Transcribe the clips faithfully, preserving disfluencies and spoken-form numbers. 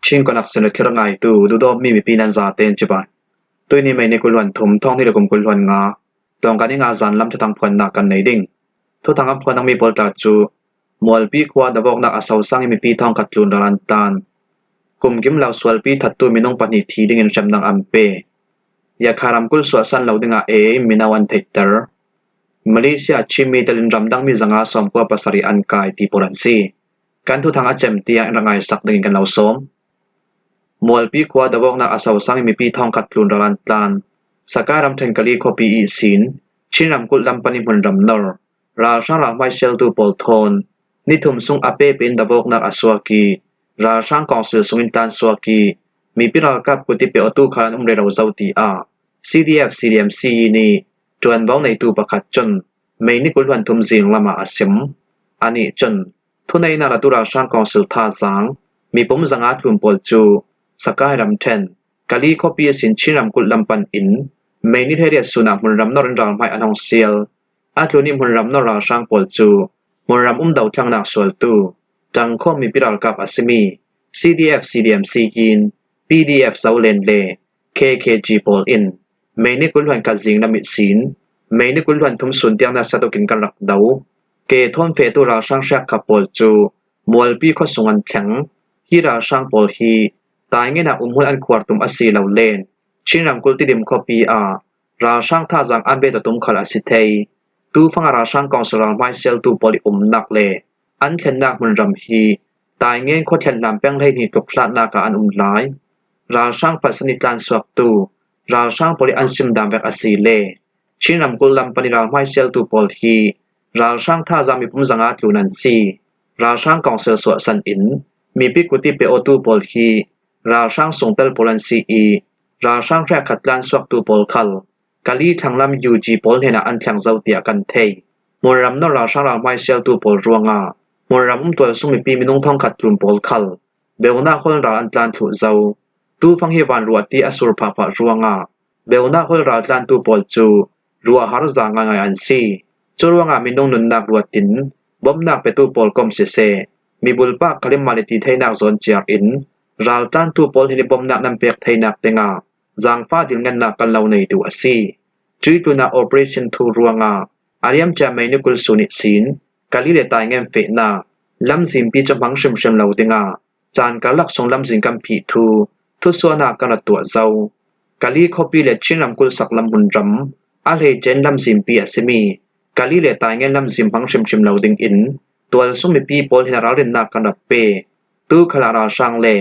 Chin Connection le thil ngaitu, duhdawtmi mipi nan zaten cibai. Tuini May ni kul hluan thum, thawng hnih le kum kul hluan nga, Tonga ni nga zan lam thuthang phuannak kan nei ding. Thuthang a phuan dingmi pawl tla cu, Mualpi khua davawknak a sosang i mipi thawngkhat tlun ral an tlan. Kum kim lo sualpi thattu minung pahnih thi dingin hremnak an pe. Yakha ramkulh suahsan lo dingah A I in mino an theihter. Malaysia Chin mi telin ramdangmi zanga sawmkua pasarih an kai ti pawl an si. Kan thuthang a cem tiang in rak ngaisak dingin kan lo sawm. Mualpi khua davawknak a sosang i mipi thawngkhat tlun ral an tlan. Sakai ramṭhen Kali khuapi ihsin Chin ramkulh lam pan i hmunram nor ralhrang ralhmai sialtu pawl thawn ni thum sung a pepe in davawknak a suak i ralhrang kawngsil sungin tlan suak i mipi ralkap kuti pe awtu khal an um rero zo, tiah C D F C D M C nih ṭuanvo neitu pakhat cun May ni kul hluan thum zing lamah a sim. Anih cun thuneihnak latu ralhrang kawngsil thazaang mipum zanga tlun pawl cu Sakai ramṭhen Kali khuapi ihsin Chin ramkulh lam pan in May ni hleiriat sun ah hmunram nor in ralhmai an hong sial. A tlun i hmunram nor ralhrang pawl cu hmunram um dothlennak sualtu ṭangkhawm mipi ralkap a simi C D F C D M C in P D F Zoland le K K G pawl in May ni kul hluan khat zing lam ihsin May ni kul hluan thum sun tiang nasa tukin kan rak do. Ke thawn fehtu ralhrang hriakkha pawl cu Mualpi khua sung an thleng. Hi ralhrang pawl hi Taingen ah umhmun an khuar tum a si lo len Chin ramkulh Tidim khuapi ah ralhrang thazaang an bet a tum khal a si thei. Tufang ah ralhrang kawngsil ralhmai sialtu pawl i umnak le an thlennak hmunram hi Taingen khua thlenhlam peng hleihnih tluk hlatnak ah an um lai. Ralhrang phatsan i tlansuaktu ralhrang pawl i an simdan vek a si le Chin ramkulh lam pan i ralhmai sialtu pawl hi ralhrang thazaang mipum zanga tlun an si. Ralhrang kawngsil suahsan in mipi kuti pe awtu pawl hi ralhrang sungtel pawl an si i ralhrang hriakkhat tlansuaktu pawl khal Kali thlanglam U G pawl hnenah an thleng zo tiah kan thei. Hmunram nor ralhrang ralhmai sialtu pawl ruangah hmunram um tualsung mipi minung thawngkhat tlun pawl khal beunak hawl ral an tlan thluh zo. Tufang hi vanruah ti a sur phahphah ruangah beunak hawl ral tlantu pawl cu ruahhar za ngaingai an si. Cu ruangah minung nunnak ruatin bawmhnak petu pawl kom siseh, mibulpak khalim mah le ti theinak zawn ciar in ral tlantu pawl hin i bawmhnak nan pek theinak dingah zaangfah dilngennak kan lo neitu a si. Cuih tlunah operation thu ruangah a liamcia May ni kul sun ihsin Kali le Taingen fehnak lamzinpi cu hmang hrimhrim lo dingah caan karlak sung lamzin kan phih thu thusuahnak kan rak tuah zo. Kali khuapi le Chin ramkulh saklam hmunram a hleice in lamzinpi a simi Kali le Taingen lamzin hmang hrimhrim lo dingin tualsung mipi pawl hin a ralrinnak kan rak pe. Tu khalah ralhrang le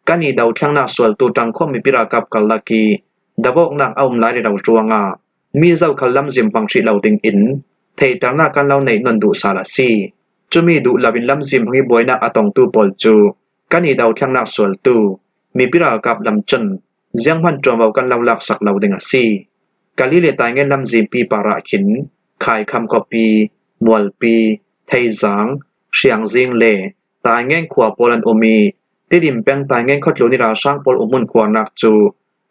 kan i dothlennak sualtu ṭangkhawm mipi ralkap karlak i davawknak a um lai rero ruangah mi zokhal lamzin hmang hrih lo dingin theihternak kan lo neih nawn duhsal a si. Cumi duh loin lamzin hmang i buainak a tongtu pawl cu kan i dothlennak sualtu mipi ralkap lam cun zianghman ṭuanvo kan lo laksak lo ding a si. Kali le Taingen lamzinpi parah khin Khaikham khuapi, Mualpi, Theizang, Hriangzing le Taingen khua pawl an um i Tidim peng Taingen khuatlun i ralhrang pawl umhmun khuarnak cu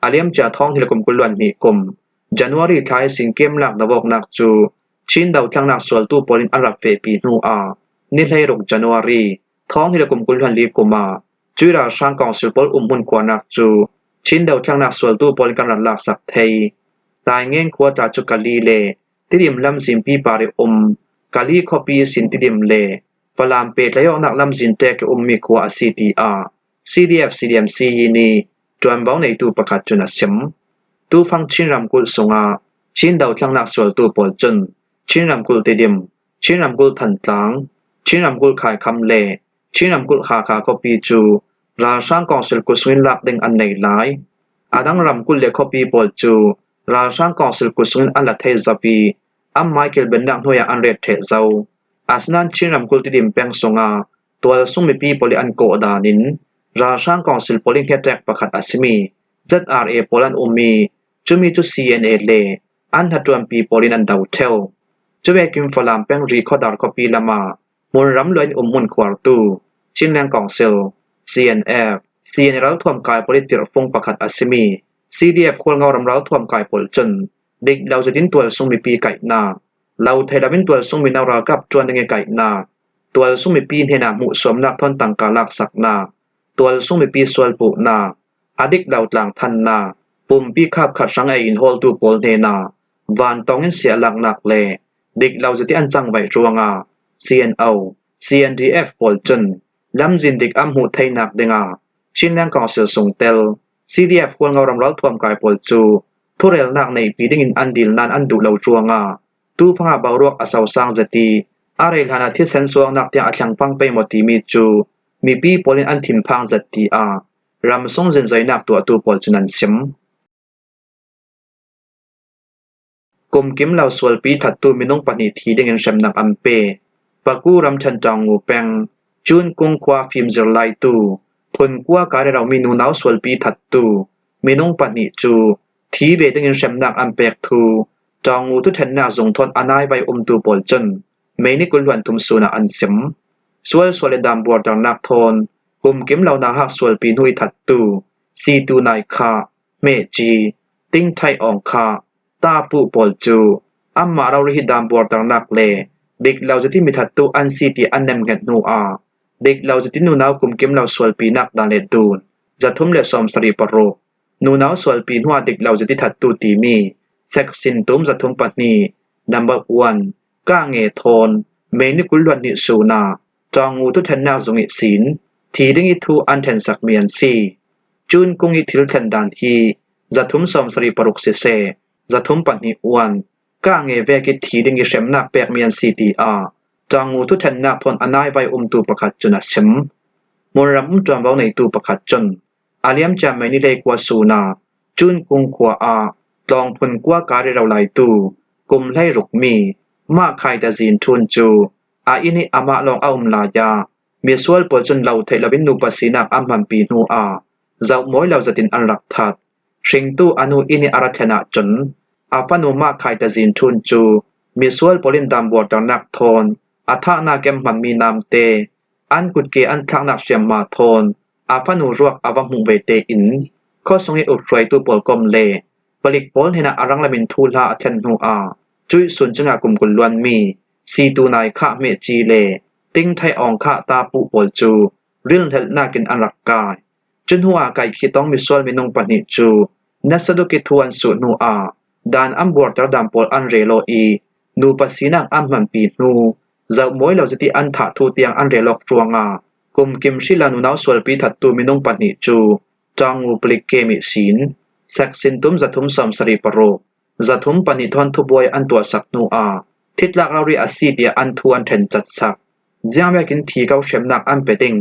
a liamcia thawng hnih le kum kul hluan hnih kum January thla ihsin kemlak davawknak cu Chin dothlennak sualtu pawl in an rak fehpi hnu ah ni hleiruk January thawng hnih le kum kul hluan li kum ah cuih ralhrang kawngsil pawl umhmun khuarnak cu Chin dothlennak sualtu pawl in kan rak laksak thei. Taingen khua tla cu Kali le Tidim lamzinpi par i um Kali khuapi ihsin Tidim le Falam pehtlai awknak lamzin ṭek i ummi khua a si, tiah C D F C D M C nih ṭuanvo neitu pakhat cun a sim. Tufang Chin ramkulh sungah Chin dothlennak sualtu pawl cun Chin ramkulh Tidim, Chin ramkulh Thantlang, Chin ramkulh Khaikham le Chin ramkulh Hakha khuapi cu ralhrang kawngsil kut sungin lak ding an nei lai. A dang ramkulh le khuapi pawl cu ralhrang kawngsil kut sungin an la thei zo i anmai kilbennak hnuai ah an ret ṭheh zo. Asinain Chin ramkulh Tidim peng sungah tualsung mipi pawl i an kawh dan in ralhrang kawngsil pawl in hniatek pakhat a simi Z R A pawl an um i cumi cu C N A le an hnaṭuanpi pawl in an do ṭheu. Cuvekin Falam peng Ri khuadar khuapi lamah hmunram luain umhmun khuartu Chinland Council, C N F, C N A ralthuam kai pawl i tirhfung pakhat a simi C D F Khualngo ram ralthuam kai pawl cun dik lo zetin tualsung mipi kaihnak, lo thei loin tualsung mino ralkap ṭuan ding i kaihnak, tualsung mipi hnenah hmuhsuamnak thawn tangka laksaknak, tualsung mipi sualpuhna, a dik lo tlang thanna, pumpi khap khat hrang ei inhawltu pawl hnena vantawng in siah laknak le dik lo zati an cangvaih ruanga C N O, C N D F pawl cun lamzin dik an hmuh theinak dinga Chinland Council sungtel, C D F Hualngo ramral thuamkai pawl cu thurelnak neihpi dingin an dil nain an duh lo ruangah tufanga boruak a sosang zet i a rei hlanah thisen suaknak tiang a thlengpang pei maw timi cu mipi pawl in an thinphang zet, tiah ramsung zinzoinak tuahtu pawl cun an sim. Kumkim lo sualpi thattu minung pahnih thi dingin hremnak an pe. Paku ramṭhen Ṭawngngu peng Cun Kung khua fimzir laitu phunkua kai rero mi nunau sualpi thattu minung pahnih cu thi ve dingin hremnak an pek thu Ṭawngngu thuṭhennak zung thawn a naivai umtu pawl cun Mei ni kul hluan thum sun ah an sim. Sual sual le dam buarternak thawn kumkim lo nauhak sualpi hnu i thattu Situ Nai Kha, Hmehci, Tingthaih Awng Kha, Tapuh pawl cu anmah rori hi dam buarternak le dik lo zati mi thattu an si ti an nemhnget hnu ah dik lo zati nunau kumkim lo sualpinak dan le dun zathum le sawmsarih paruk, nunau sualpi hnuah dik lo zati thattu timi section tum zathum pahnih, number one, ka nge thawn Mei ni kul hluan hnih sun ah Ṭawngngu thuṭhennak zung ihsin thi ding i thu an ṭhensak mi an si. Cun Kung i thil thlen dan hi zathum sawmsarih paruk siseh, zathum pahnih uan ka nge vek i thi ding i hremnak pek mi an si, tiah Ṭawngngu thuṭhennak thawn a naivai umtu pakhat cun a sim. Munram um ṭuanvo neitu pakhat cun a liamcia Mei ni hleikua sun ah Cun Kung khua ah tlawng phunkua kai rero laitu kum hleiruk mi Mah Khai Tazin Ṭhun cu a inn i amah lawng a um lai ah misual pawl cun lo theih loin nupa sinak an hmanpi hnu ah zoh mawi lo zetin an rak that. Hringtu a nu inn i a ra thlen ahcun a fanu Mah Khai Tazin Ṭhun cu misual pawl in dam buarternak thawn a thahnak i an hmanmi namte an kutke an thlaknak hriamhma thawn a fanu ruak a va hmuh ve tein khuasung i ukhruaitu pawl kom le palik pawl hnenah a ranglamin thuhla a thlen hnu ah cuih sun cungah kum kul luanmi Situ Nai Kha, Hmehci le Tingthaih Awng Kha, Tapuh pawl cu rilhnelhnak in an rak kai. Cu hnuah kaihkhih tawng misual minung pahnih cu nasa duk i thu an suh hnu ah dan an buarter dan pawl an rel aw i nupa sinak an hmanpi hnu zoh mawi lo zati an thah thu tiang an rel awk ruangah kumkim hrih lo nunau sualpi thattu minung pahnih cu Ṭawngngu palik kem ihsin section tum zathum sawmsarih paruk, zathum pahnih thawn thubuai an tuahsak hnu ah thitlak rori a si tiah an thu an ṭhen catsak. Ziangvekin thi ko hremnak an pe ding,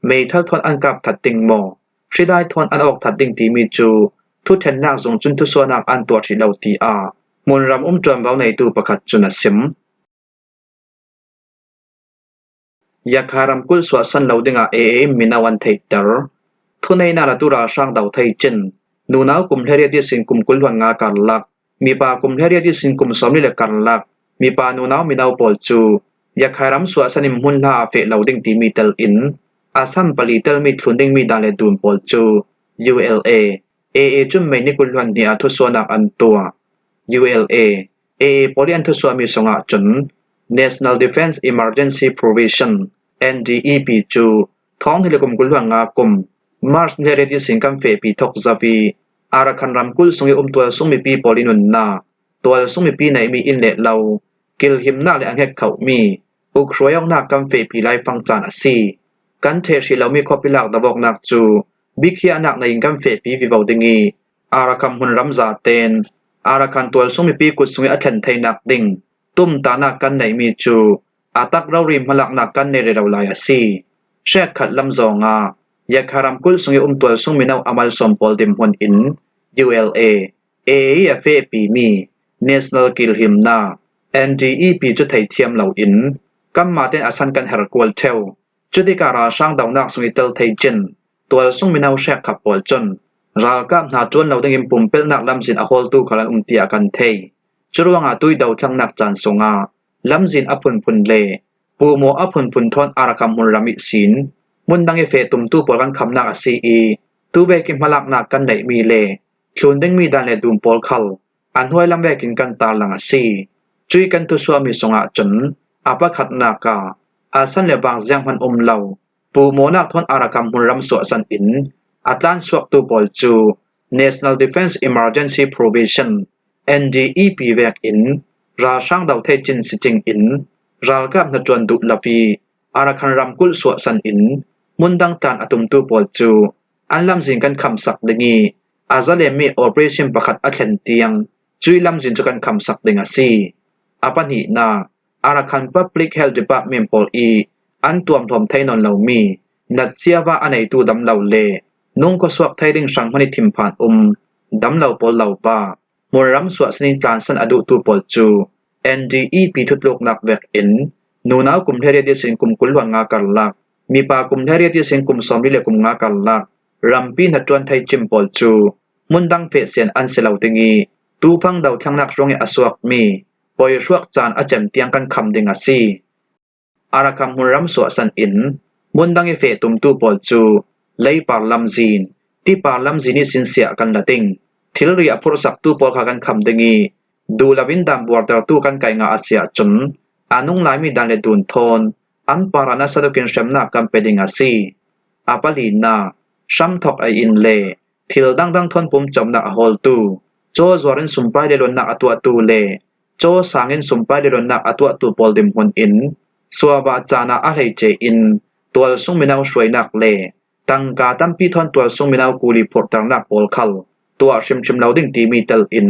meithal thawn an kap that ding maw, hridai thawn an awk that ding timi cu thuṭhennak zung cun thusuahnak an tuah hrih lo, tiah hmunram um ṭuanvo neitu pakhat cun a sim. Yakhai ramkulh suahsan lo dingah A A in mino an theihter. Thuneihnak le tu ralhrang do thei cin, nunau kum hleiriat ihsin kum kul hluan nga karlak, mipa kum hleiriat ihsin kum sawmli le karlak, mipa nunau mino pawl cu Yakhai ram suahsan in hmunhla a feh lo ding timi tel in a san pali telmi thlun dingmi dan le dun pawl cu U L A, A A cun Mei ni kul hluan hnih ah thusuahnak an tuah. U L A, A A pawl i an thusuahmi sungah cun National Defence Emergency Provision, N D E P, cu thawng hnih le kum kul hluan nga kum March ni hleiriat ihsin kan fehpi thok zo i Arakan ramkulh sung i um tualsung mipi pawl i nunnak, tualsung mipi neihmi inn le lo, kilhimnak le a hnget khomi ukhruai awknak kan fehpi laifang caan a si. Kan ṭheh hrih lomi khuapi lak do awknak cu bikhiahnak nei in kan fehpi vivo ding i Arakan hmunram zaten Arakan tualsung mipi kut sung i a thlen theinak ding tumtahnak kan neihmi cu a tak rori hmalaknak kan nei rero lai a si. Hrekkhat lam zawngah Yakhai ramkulh sung i um tualsung mino a malsawm pawl dinhmun in U L A, A A i a fehpimi National Kilhimnak, N D E P, cu theithiam loin kanmah tein a san kan her kual ṭheu. Cutikah ralhrang donak sung i tel thei cin tualsung mino hrekkhat pawl cun ralkap hna ṭuan lo dingin pumpelhnak lamzin a hawltu khal an um tiah kan thei. Curuangah tui dothlengnak caan sungah lamzin a phunphun le puhmaw a phunphun thawn Arakan hmunram ihsin hmun dang i feh tumtu pawl kan khamnak a si i tuvekin hmalaknak kan neihmi le thlun dingmi dan le dum pawl khal a hnuai lam vekin kan tarlang a si. Cuih kan thusuahmi sungah cun a pakhatnak ah a san le vang zianghman um lo Puhmawhnak thawn Arakan hmunram suahsan in a tlansuaktu pawl cu National Defence Emergency Provision, N D E P, vekin ralhrang do thei cin si cing in ralkap hnaṭuan duh lo i Arakan ramkulh suahsan in hmundang tlan a tumtu pawl cu an lamzin kan khamsak ding i a zalenmi operation pakhat a thlen tiang cuih lamzin cu kan khamsak ding a si. A pahnihnak, Arakan Public Health Department pawl i an tuamhlawm thei nawn lomi natsiava a neitu damlo le nung khuasuak thei ding hrang hmanh i thinphan um damlo pawl lo va hmunram suahsan in tlansan a duhtu pawl cu N D E P thutluknak vekin nunau kum hleiriat ihsin kum kul hluan nga karlak, mipa kum hleiriat ihsin kum sawmli le kum nga karlak rampi hnaṭuan thei cin pawl cu hmundang feh sen an si lo ding i tufang do thlengnak ruangih a suakmi poihruak caan a cem tiang kan kham ding a si. Arakan hmunram suahsan in hmundang i feh tumtu pawl cu leipar lamzin, tipar lamzin ihsin siah kan la ding. Thilri a phurhsaktu pawl kha kan kham ding i duh loin daan buartertu kan kaih ngah a si ahcun a nung laimi daan le dun thawn an parah nasa tukin hremnak kan pe ding a si. A palinak, hramthok ei in le thil dangdang thawn pumcawmnak a hawltu, caw zuar in sumpai le luannak a tuahtu le caw sang in sumpai le luannak a tuahtu pawl dinhmun in suahvah caan ah a hleice in tualsung mino hruainak le tangka tampi thawn tualsung mino kuli phurhternak pawl khal tuah hrimhrim lo ding timi tel in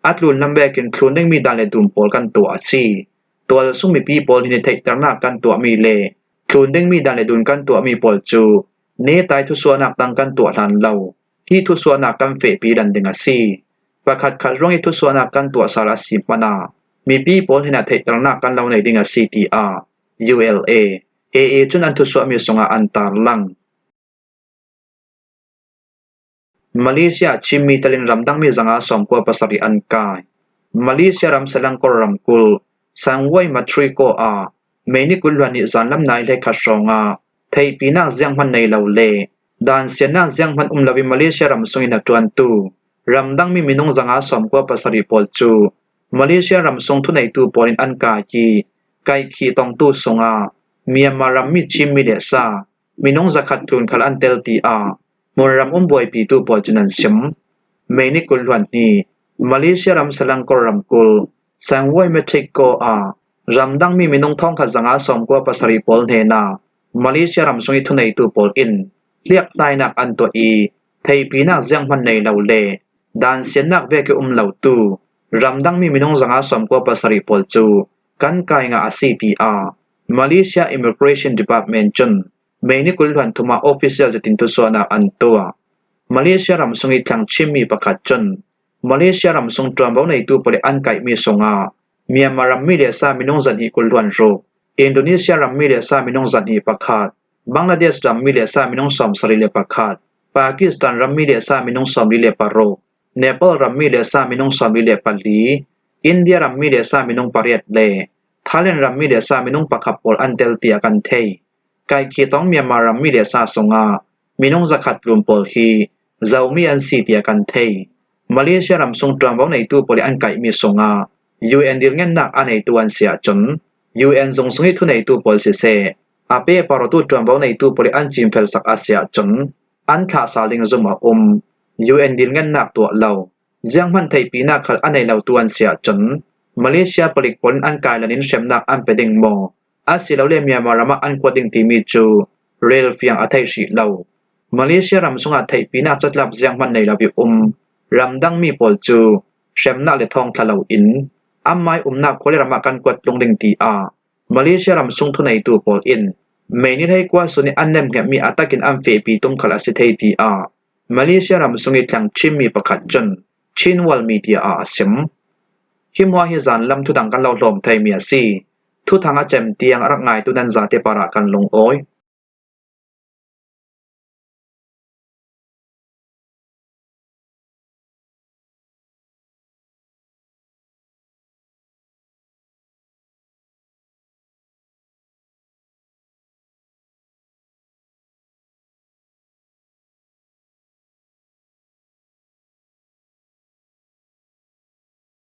a tlunlam vekin thlun dingmi daan le dun pawl kan tuah a si. Tualsung mipi pawl hin i theihternak kan tuahmi le thlun dingmi daan le dun kan tuahmi pawl cu netai thusuahnak dang kan tuah hlan lo. Hi thusuahnak kan fehpi dan ding a si. Pakhatkhat ruang i thusuahnak kan tuah sal a si hmanh ah mipi pawl hin a theihternak kan lo nei ding a si, tiah U L A, A A cun an thusuahmi sungah an tarlang. Malaysia Chinmi telin ramdangmi zanga sawmkua pasarih an kai. Malaysia ram Selangor ramkulh Sangwai Matriko ah Mei ni kul hluan nih zanlam nai hleikhat hrawngah theihpinak zianghman nei lo le dansiannak zianghman um loin Malaysia ram sungin a ṭuantu ramdangmi minung zanga sawmkua pasarih pawl cu Malaysia ram sung thuneitu pawl in an kai i kaihkhih tongtu sungah Myanmar rammi Chinmi le sa minung zakhat tlun khal an tel, tiah hmunram um buaipitu pawl cun an sim. Mei ni kul hluan hnih, Malaysia ram Selangor ramkulh Sangwai Matriko ah ramdangmi minung thawngkhat zanga sawmkua pasarih pawl hnenah Malaysia ram sung i thuneitu pawl in hliakhlainak an tuah i theihpinak zianghman nei lo le dansiannak vek i um lotu ramdangmi minung zanga sawmkua pasarih pawl cu kan kai ngah a si, tiah Malaysia Immigration Department cun Mei ni kul hluan thum ah official zetin thusuahnak an tuah. Malaysia ram sung i thleng Chinmi pakhat cun Malaysia ram sung ṭuanvo neitu pawl i an kaihmi sungah Myanmar rammi le sa minung zahnih kul hluan ruk, Indonesia rammi le sa minung zahnih pakhat, Bangladesh rammi le sa minung sawmsarih le pakhat, Pakistan rammi le sa minung sawmli le paruk, Nepal rammi le sa minung sawmli le pali, India rammi le sa minung pariat le Thailand rammi le sa minung pakhat pawl an tel tiah kan thei. Kaihkhih tong Myanmar rammi le sa sungah minung zakhat tlun pawl hi Zomi an si tiah kan thei. Malaysia ram sung ṭuanvo neitu pawl i an kaihmi sungah U N dilngennak a neitu an si ahcun U N zung sung i thuneitu pawl siseh, a pehpar awtu ṭuanvo neitu pawl i an cinfelsak a si ahcun an thlah sal ding zum a um. U N dilngennak tuah lo, zianghman theihpinak khal a nei lotu an si ahcun Malaysia palik pawl in an kailan in hremnak an pe ding maw, asilole Myanmar ram ah an kuat ding timi cu relfiang a theih hrih lo. Malaysia ram sungah theihpinak catlap zianghman nei lo i um ramdangmi pawl cu hremnak le thawngthla loin anmai umnak khua le ram ah kan kuat tlung ding, tiah Malaysia ram sung thuneitu pawl in Mei ni hleikua sun i an nemhngetmi a takin an fehpi tum khal a si thei, tiah Malaysia ram sung i thleng Chinmi pakhat cun Chin World Media ah a sim. Hi hmuah hi zanlam thudang kan lo hlawm theimi a si. Thuthang a cem tiang a rak ngaitu nan zate parah kan lungawi.